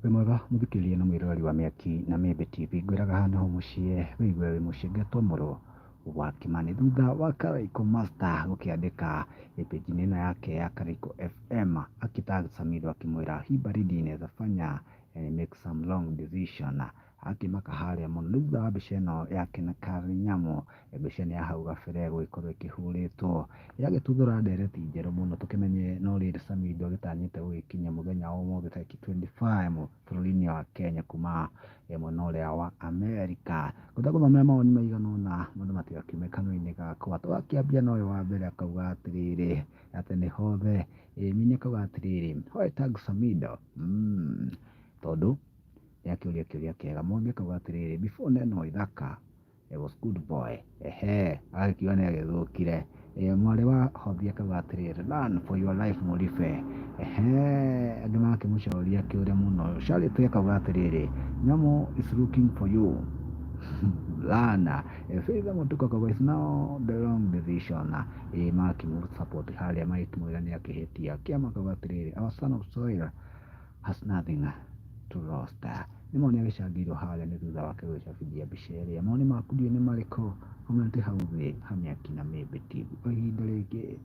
Wĩ mwega mũthikĩrĩria na mwĩroreri wa Mĩaki na Mĩembe TV, ngwĩraga haha nĩho mũciĩ wĩigue wĩ mũciĩ ngetwo mũrũ wa Kĩmani. Thutha wa Karaikũ Master gũkĩandĩka page-inĩ ĩno yake ya Karaikũ FM akĩtag Samidoh akĩmwĩra hii baridi inaweza fanya make some wrong decision, akĩmaka harĩa mũno. Nĩ thutha wa mbica ĩno yake na Karinyamũ, mbica ĩno ya hau gabere gũgĩkorwo ĩkĩhũrĩtwo, yagĩtuthũra ndereti njerũ mũno tũkĩmenye no rĩrĩ Samidoh agĩtanyĩte gũgĩkinya mũthenya wa ũmũthĩ tarĩki 25 bũrũri-inĩ wa Kenya kuma mwena ũrĩa wa Amerika. Ngwenda gũthomera mawoni maigana ũna mũndũ matigakiume kanua-inĩ gakwa. Tũgakĩambia na ũyũ wa mbere akauga atĩrĩrĩ, atĩ nĩ hothe. Mini akauga atĩrĩrĩ, why tag Samidoh? Tondũ nĩ akĩũria kĩũria kĩega. Mwangi akauga atĩrĩrĩ, before Neno Ithaka he was good boy. Ehe, agagĩkiuga nĩ agĩthũkire. Mwarĩ wa Hothi akauga atĩrĩrĩ, run for your life Mũribe. Ehe, angĩ magakĩmũcoria kĩũria mũno. Charity akauga atĩrĩrĩ, Nyamũ is looking for you. Run. Faith Mũtukũ akauga is now the wrong decision. Magakĩmũ support harĩa magĩkĩmwĩra nĩ akĩhĩtia. Kĩama akauga atĩrĩrĩ, our son of soil has nothing to lost. Nĩ mawoni agĩcangĩirwo harĩa nĩ thutha wake gũgĩcabithia mbica ĩrĩa. Mawoni maku ndiũĩ nĩ marĩkũ? Comment hau thĩ ha Mĩaki na Mĩembe TV. O ihinda rĩngĩ.